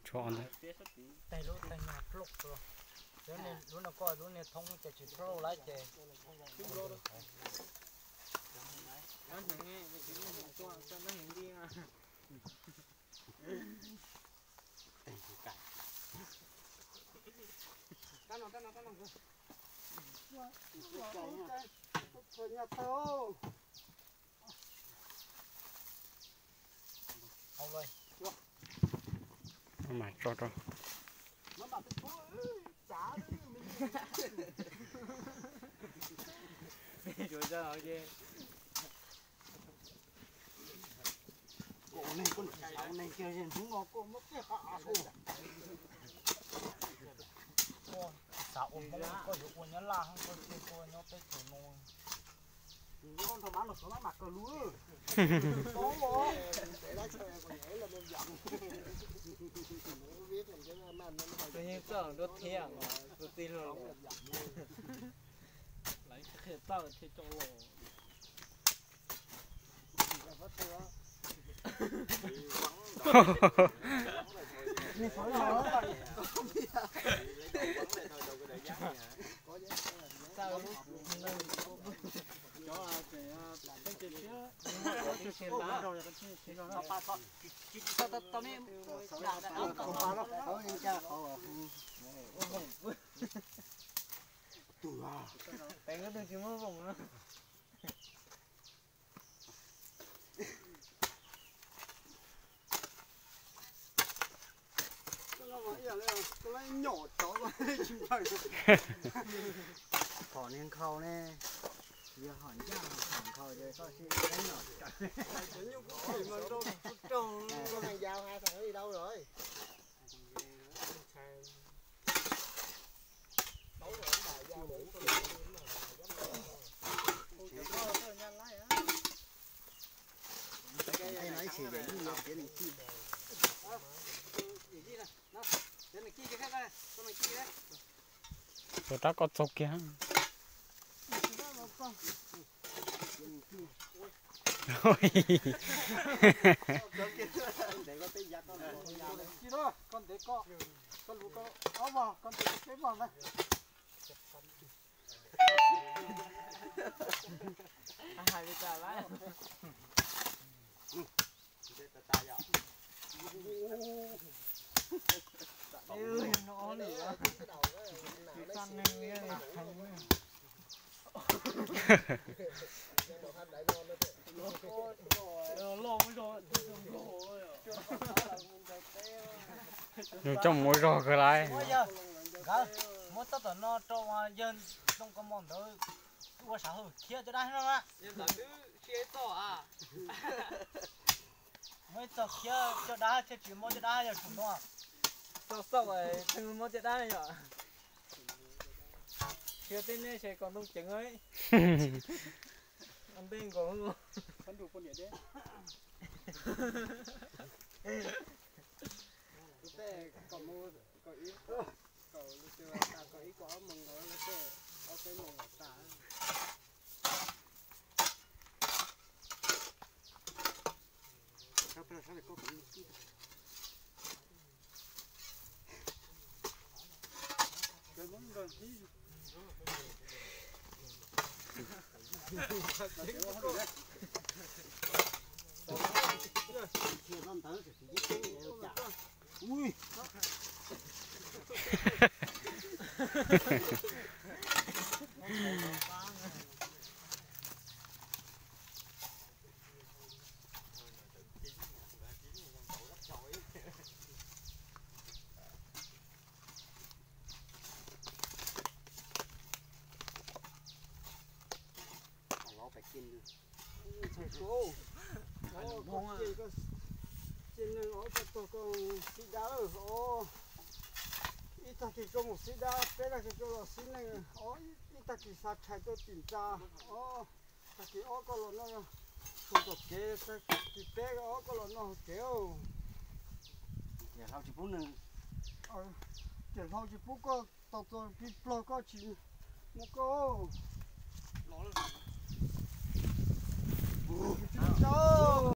Tso ntawd. Lub no koj lub niag thoob ces tsis ploj lawm ces. Mas tso rau. Xav ua Hmoob koj yuav ua Nyab Laj, koj thiaj tuaj nyob teb chaws no. Nyob nrog mab los suav mab mam kawg lub. Tus yeej txawj nruab thiab tus tij luag lawv qhia txawj thiaj coj los. Hom niag nkhaus ne, yog hom ncaj hom nkhaus ces koj sim nyuj kuj khim mas nrau raug. Tus rab koj txaug kiag. Nws coj mus ua zog kawg lawm. Nkawd muab txoj tom no rau yawg Ntoo Kos Mos ntawd ua sav hawm khiav caj dab no. Muab ib txoj khiav caj dab thiaj tsis mob caj dab yog tsis muaj. Txoj xauj es muab caj dab yom. Khiav tej nej se kom ntoo ceev. Ntej nkaus. Tus tej kom mus kom ib, kom ib kom ob moos nkaus, tej ob peb moos kom tas. Ib tag kis koj mus xib dab, peb tag kis koj los xib neej, ib Tag kis xa tshais tuaj tim ntxa, o, tag kis ob koj los noj txog tom kev, tag kis peb ob koj los noj hauv kev. Ces hlau tsis pub nws, ces hlau tsis pub koj tau txog plig plog koj tsis muaj koj.